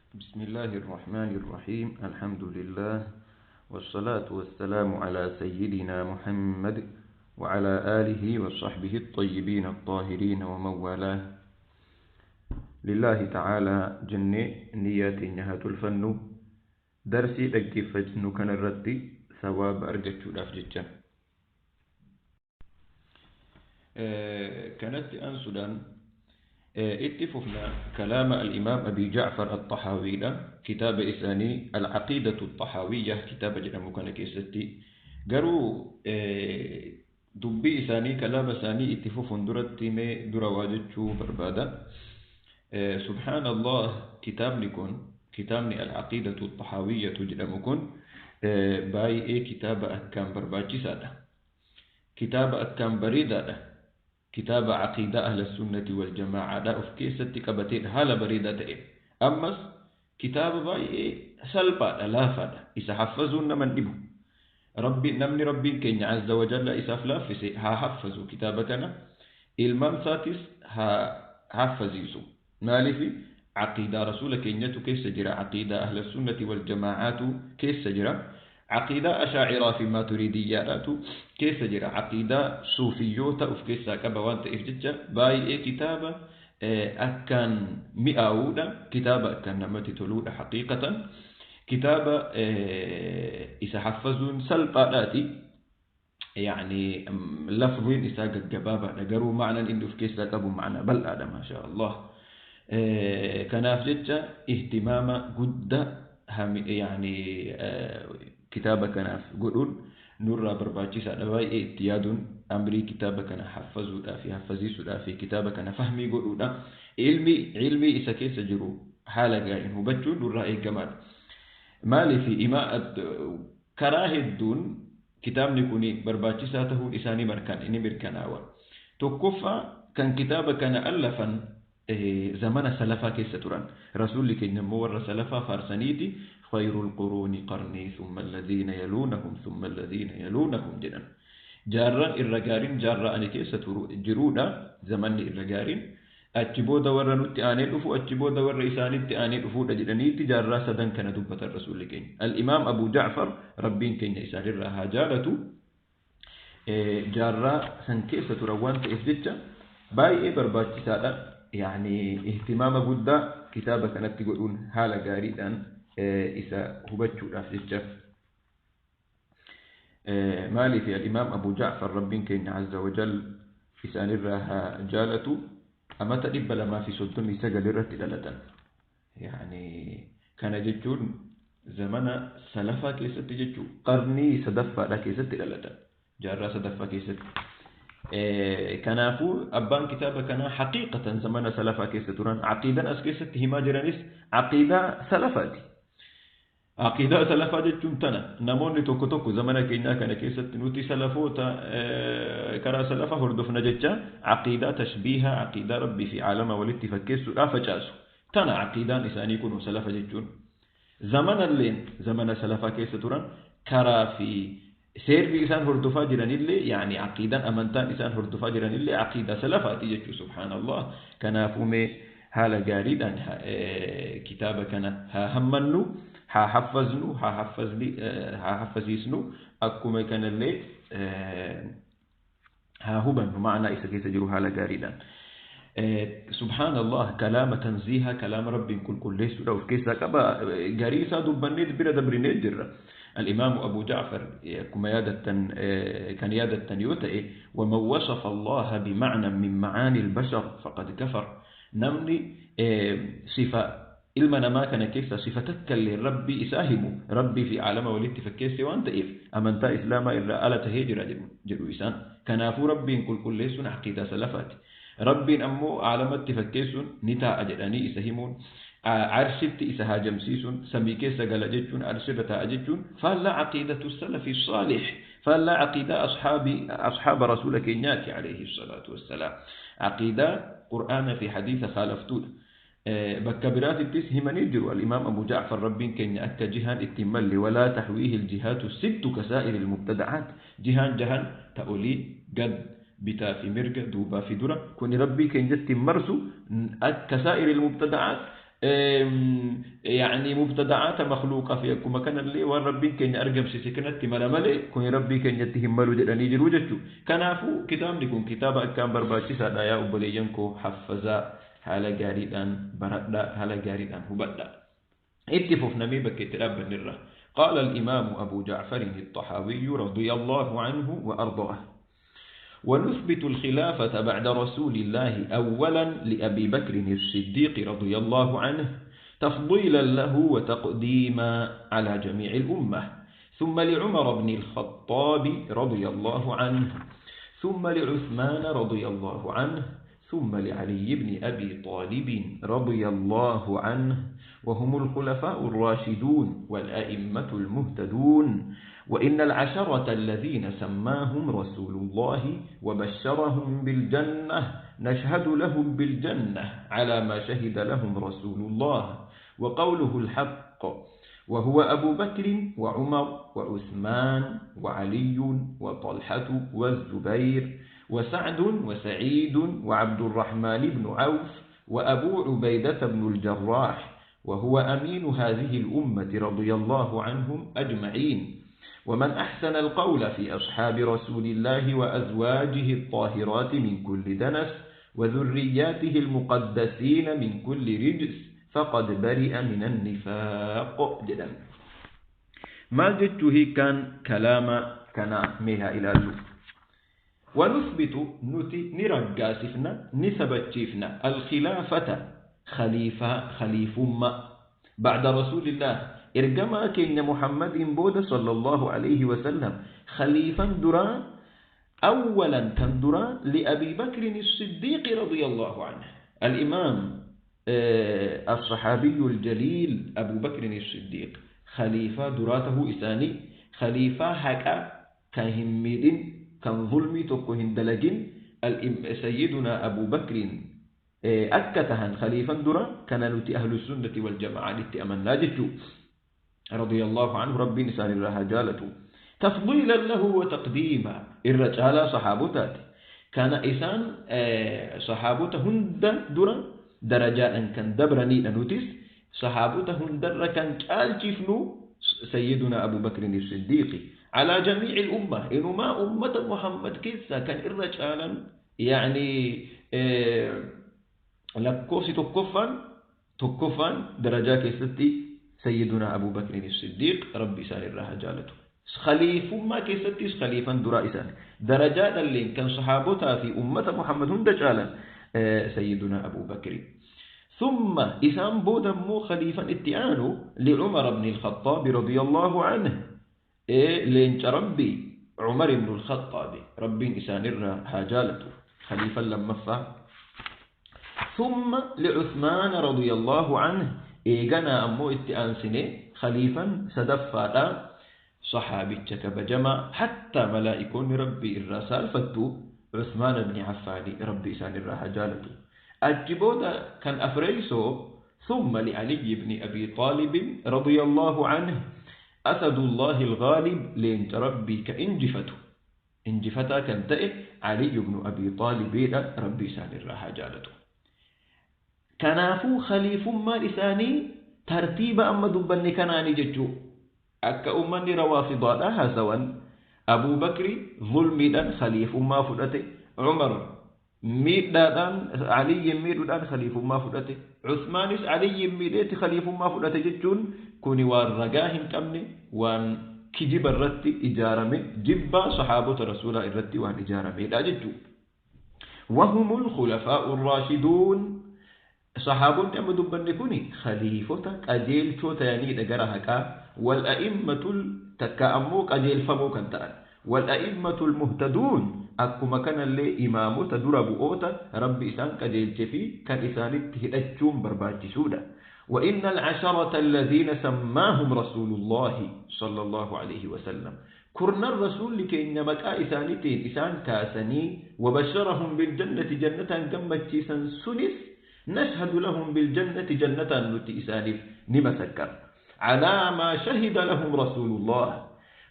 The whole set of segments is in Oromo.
بسم الله الرحمن الرحيم. الحمد لله والصلاة والسلام على سيدنا محمد وعلى آله وصحبه الطيبين الطاهرين ومن والاه. لله تعالى جنة نيات نهات الفن درسي dhaggeeffachnu kanarratti sawaaba argachuudhaaf jecha. Kanatti aansuudhaan itti fufna kalaama al-imaam Abi Ja'far al-Tahawiidha. Kitaaba isaanii al-Aqiidatu al-Tahaawiyya kitaaba jedhamu kana keessatti garuu dubbii isaanii kalaama isaanii itti fufuun duratti mee dura waa jechuu barbaada. Subhaanallah, kitaabni kun, kitaabni al-Aqiidatu al-Tahawiyyatu jedhamu kun baay'ee kitaaba akkaan barbaachisaadha. Kitaaba akkaan bareedaadha. Kitaaba aqiidaa ahla sunnati wal jamaacaadha of keessatti qabateedha haala bareedaa ta'e. Ammas kitaaba baay'ee salphaadha, laafaadha. Isa haffazuun nama hin dhibu. Rabbi namni Rabbiin keenya azza wa jalla isaaf laaffise haa haffazu kitaaba kana. Ilmaan isaatis haa haffaziisu. Maaliif? Aqiidaa rasuula keenyatu keessa jira. Aqiidaa ahla sunnati wal jamaacaatu keessa jira. Aqiidaa ashaaciraa fi maaturiidiyyaadhaatu keessa jira. Aqiidaa suufiyyoota of keessaa qaba waan ta'eef jecha baay'ee kitaaba akkaan mi'aawuudha. Kitaaba akkaan namatti toluudha haqiiqatan. Kitaaba isa haffazuun salphaadhaati. Yani lafziin isaa gaggabaabaadha, garuu ma'naan inni of keessaa qabu ma'naa bal'aadha, maashaa Allah. Kanaaf jecha ihtimaama guddaa yani kitaaba kanaaf godhuun nurraa barbaachisaadha. Baay'ee itti yaaduun amrii kitaaba kana haffazuudhaa fi haffaziisuudhaa fi kitaaba kana fahmii godhuudha. Ilmi isa keessa jiru haala gaariin hubachuun nurraa eegamaadha. Maaliif? Karaa hedduun kitaabni kun barbaachisaa ta'uun isaa ni mirkanaawa. Tokkoffaa, kan kitaaba kana allafan zamana salafaa keessa turan. Rasuulli keenya immoo warra salafaa faarsaniiti "خير القرون قرني ثم الذين يلونهم ثم الذين يلونهم" jedhan. Jaarraan irra gaariin jaarraa ani keessa jiruudha, zamanni irra gaariin. Achi booda warra nutti aanee dhufu, achi booda warra isaanitti aanee dhufuudha jedhaniiti jaarraa sadan kana dubbatan rasuulli keenya. Al-Imaam Abu Ja'far, Rabbiin keenya isaanirraa haa jaalatu, jaarraa san keessa turan waan ta'eef jecha baay'ee barbaachisaadha. Yani ihtimaama guddaa kitaaba kanatti godhuun haala gaariidhaan isa hubachuudhaaf jecha. Maaliif? Al-Imaam Abu Ja'far, Rabbiin keenya azza wa jal isaanirraa haa jaalatu, amata 239 irratti dhalatan. Yani kana jechuun zamana salafaa keessatti jechuu, qarnii sadaffaadha keessatti dhalatan. Jaarraa sadaffaa keessatti. Kanaafuu abbaan kitaaba kanaa haqiiqatan zamana salafaa keessa turan. Aqiidaan as keessatti himaa jiranis aqiidaa salafaati. Aqiidaa salafaa jechuun tana. Namoonni tokko tokko zamana keenyaa kana keessatti nuti salafoota, karaa salafaa hordofna jecha aqiidaa tashbiihaa, aqiidaa Rabbii fi caalama walitti fakkeessuudhaaf facaasu. Tana aqiidaan isaanii kun salafa jechuun. Zamanalleen zamana salafaa keessa turan, karaa fi seerri isaan hordofaa jiranillee, yaani aqiidaan amantaan isaan hordofaa jiranillee aqiidaa salafaati jechuu, subhaanallah. Kanaafuu mee haala gaariidhaan kitaaba kana haa hammannu, haa haffaznu, haa haffasiisnu, akkuma kanallee haa hubannu ma'anaa isa keessa jiru haala gaariidhaan. Subhaanallah, kalaama tanziihaa, kalaama Rabbiin qulqulleessuudha of keessaa qaba. Garii isaa dubbannee bira dabrinee jirra. الإمام أبو جعفر كما يادتن كان يادتن يوتئ "ومن وصف الله بمعنى من معاني البشر فقد كفر". Namni sifa ilma namaa kana keessa sifa takka illee Rabbii isaa himu, Rabbii fi caalama walitti fakkeesse waan ta'eef amantaa Islaamaa irraa ala tahee jira jedhu isaan. Kanaafuu Rabbiin qulqulleessuun aqiidaa salafaati. Rabbiin ammoo caalamatti fakkeessuun, ni taa'a jedhanii isa himuun, arshitti isa haajamsiisuun, samii keessa gala jechuun, arshirra taa'a jechuun faallaa aqiidatu salafi saalih, faallaa aqiidaa asxaaba rasuula keenyaati alayhi salaatu wassalaam, aqiidaa Qur'aana fi hadiisa khaalaftuudha. Bakka biraatittis himanii jiru al-imaam Abu Ja'far, Rabbiin keenya akka jihaan ittiin malle "ولا تحويه الجهات الست كسائر المبتدعات". Jihaan jahan ta'olii gad, bitaa fi mirga, duubaa fi dura kuni Rabbii keenyatti marsu "كسائر المبتدعات". يعني مبتدعات مخلوقة في أكما كان اللي وان ربي كين أرقم سيسكنت ملا ملي كون ربي كين يتهم ملو جدني جرو جتو كنافو كتاب لكم كتاب أكام برباشي سادا يا أبليينكو حفظا haala gaariidhaan baradhaa haala gaariidhaan hubadhaa itti fufnamee bakka itti dhaabbannirra. قال الإمام أبو جعفر الطحاوي رضي الله عنه وأرضاه: ونثبت الخلافة بعد رسول الله أولا لأبي بكر الصديق رضي الله عنه تفضيلا له وتقديما على جميع الأمة، ثم لعمر بن الخطاب رضي الله عنه، ثم لعثمان رضي الله عنه، ثم لعلي بن أبي طالب رضي الله عنه، وهم الخلفاء الراشدون والأئمة المهتدون. وإن العشرة الذين سماهم رسول الله وبشرهم بالجنة نشهد لهم بالجنة على ما شهد لهم رسول الله وقوله الحق، وهو أبو بكر وعمر وعثمان وعلي وطلحة والزبير وسعد وسعيد وعبد الرحمن بن عوف وأبو عبيدة بن الجراح، وهو أمين هذه الأمة رضي الله عنهم أجمعين. ومن أحسن القول في أصحاب رسول الله وأزواجه الطاهرات من كل دنس وذرياته المقدسين من كل رجس فقد برئ من النفاق. جدا ما جدته كان كلام كان مها إلى اللب. ونثبت نتي نرقاسفنا نثبتشفنا الخلافة خليفة خليفما بعد رسول الله إرجما كين محمد بود صلى الله عليه وسلم خليفا درا أولا تندرا لأبي بكر الصديق رضي الله عنه، الإمام الصحابي الجليل أبو بكر الصديق خليفة دراته إساني خليفة حكا كهميد كان ظلمي تكوهن دلجن سيدنا أبو بكر أكتهن خليفا درا كان نتي أهل السنة والجماعة لتأمن ناجتو رضي الله عنه ربي نسان الله جالته تفضيلا له وتقديما الرجال صحابتات كان إسان صحابته هند درا درجاء كان دبرني أنوتيس صحابته هند كان كالشفنو سيدنا أبو بكر الصديق على جميع الأمة إنما أمة محمد كيسا كان الرجالا يعني لكوسي تكفن درجة كيستي سيدنا أبو بكر الصديق ربي سال الله جالته خليف ما كيستيش خليفا درائسا درجات اللي كان صحابتها في أمة محمد هندجالا سيدنا أبو بكر. ثم إسام بودمو خليفا اتعانو لعمر بن الخطاب رضي الله عنه لين ربي عمر بن الخطاب ربي إسان الرهاجالته خليفا لما فا. ثم لعثمان رضي الله عنه إيغانا أمو اتعان سنة خليفا سدفا صحابي كبجما حتى ملائكون ربي الرسال فتو عثمان بن عفان ربي إسان الرهاجالته أجبودا كان أفريسو. ثم لعلي بن أبي طالب رضي الله عنه أسد الله الغالب لين ربي كإنجفته إنجفتا كان تئ علي بن أبي طالب ربي إسان الرهاجالته كنافو خليف ما لساني ترتيب أما دبني كناني ججو أكا أمني روافضا هسوان أبو بكر ظلمي خليف ما فلته عمر ميدان علي ميدان خليف ما فلته عثمانس علي ميدات خليف ما فلته ججون كوني وان رقاهم كمني وان كجب الرتي إجارمي جبا صحابة رسول الرتي وان إجارمي لا ججو. وهم الخلفاء الراشدون صحابون أما دبني كوني خليفتك أجيل شو تاني دجرهك والأئمة تكأموك أجيل فموك أنت والأئمة المهتدون أكما كان اللي إمامو تدرب أوتا ربي إسان كجيل شفي كان إسان تهدجون برباجي سودا. وإن العشرة الذين سماهم رسول الله صلى الله عليه وسلم كرنا الرسول لكي نمك إسانتين إسان كاسني وبشرهم بالجنة جنة جمت سنس نشهد لهم بالجنة جنة نتي إسانف نمسكر على ما شهد لهم رسول الله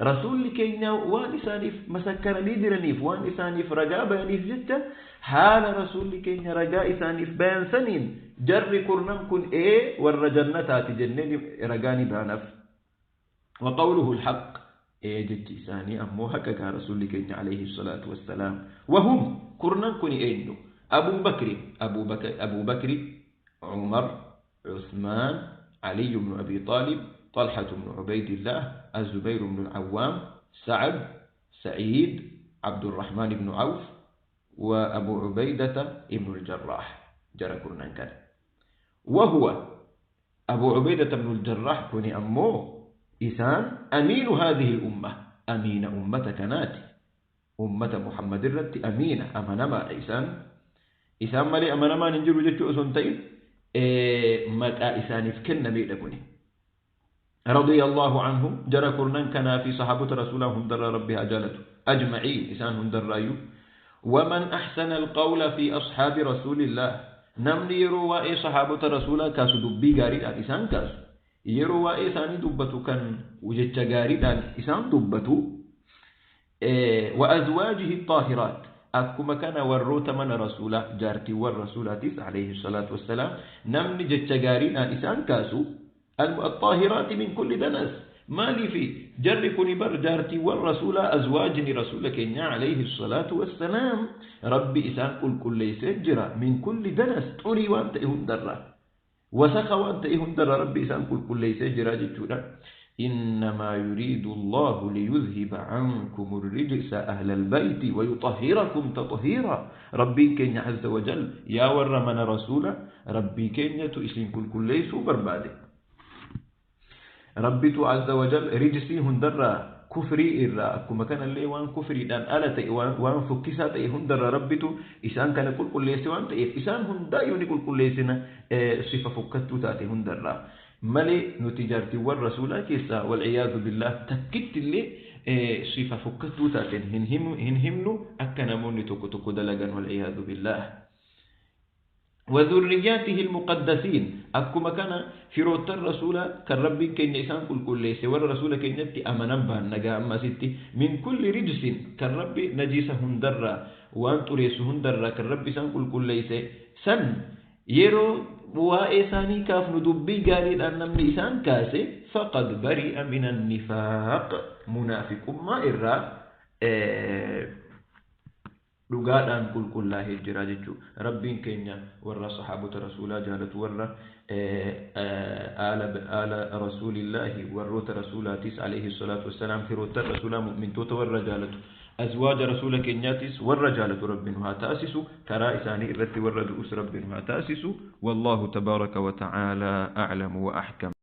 رسول لكي وان إسانف مسكر لدرنيف وان إسانف رجاء بيانيف جتا حال رسول لكي رجاء إسانف بيان سنين Jarri kurnan kun warra jannataati jennee ragaani baanaaf. وقوله الحق جت إساني أمو حقك رسول كenya عليه الصلاة والسلام. وهم kurnan kun eenyu؟ أبو بكر أبو بكر، عمر، عثمان، علي بن أبي طالب، طلحة بن عبيد الله، الزبير بن العوام، سعد، سعيد، عبد الرحمن بن عوف، وأبو عبيدة بن الجراح. جرى kurnan كان. وهو أبو عبيدة بن الجراح كوني أمو إسان أمين هذه الأمة، أمين أمة كناتي، أمة محمد الرت أمين أمنما إسان مالي أمنما ننجر جتشو أسنتين متى إسان فكن ميدكني رضي الله عنهم. جرى كرنان كان في صحابة رسولهم در ربي أجالته أجمعين إسان در رايو. ومن أحسن القول في أصحاب رسول الله، نمني يروا صحابة رسولا كاسو دبي غاري إسان كاسو yeroo waa'ee isaanii dubbatu kan jecha gaariidhaan isaan dubbatu. وأزواجه الطاهرات، akkuma kana warroota mana rasuulaa jaartiiwwan rasuulaatis عليه الصلاة والسلام namni jecha gaariidhaan isaan kaasu الطاهرات من كل دنس. maaliif jarri kuni bar jaartiiwwan rasuulaa azwaajni rasuula keenya عليه الصلاة والسلام rabbi isaan qulqulleessee jira من كل دنس xurii waan ta'e hundarraa وسخ وأنت إيه هندر ربي إسان كل كل ليس جرا جتشودا. إنما يريد الله ليذهب عنكم الرجس أهل البيت ويطهركم تطهيرا. ربي كين عز وجل يا ور من رسولا ربي كين تؤسين كل كل ليس برباده. ربي عز وجل رجسي هندر كفري إرا أكما كان اللي وان كفري دان آلة وان فكسات هندر ربتو إسان كان كل كل ليس وان تأيف إسان هندا يوني كل كل ليسنا صفة فكتو تاتي هندر مالي نتجارتي والرسول كيسا والعياذ بالله تكت اللي صفة فكتو تاتي هنهمنو أكنا موني توكو توكو دلقا والعياذ بالله. وذرياته المقدسين، أكما كان في روت الرسول كالرب كين إسان كل كل ليس والرسول كين يتي أمنا بان نجا أما ستي من كل رجس كالرب نجيسهن درا وأن تريسهن درا كالرب إسان كل كل ليس سن يرو وإساني كاف ندبي قالي أن من إسان كاسي فقد برئ من النفاق. منافق ما إرى dhugaadhaan qulqullaa'ee jira jechuudha. Rabbiin keenya warra sahaabota rasuulaa jaalatu warra aala rasuulillaahi warroota rasuulaatis alayhi salaatu wassalaam firoota rasuulaa mu'mintoota warra jaalatu azwaaja rasuula keenyaatis warra jaalatu rabbiin haa taasisu karaa isaanii irratti warra du'us rabbiin haa taasisu. Wallaahu tabaaraka wa ta'aalaa a'lamu wa ahkam.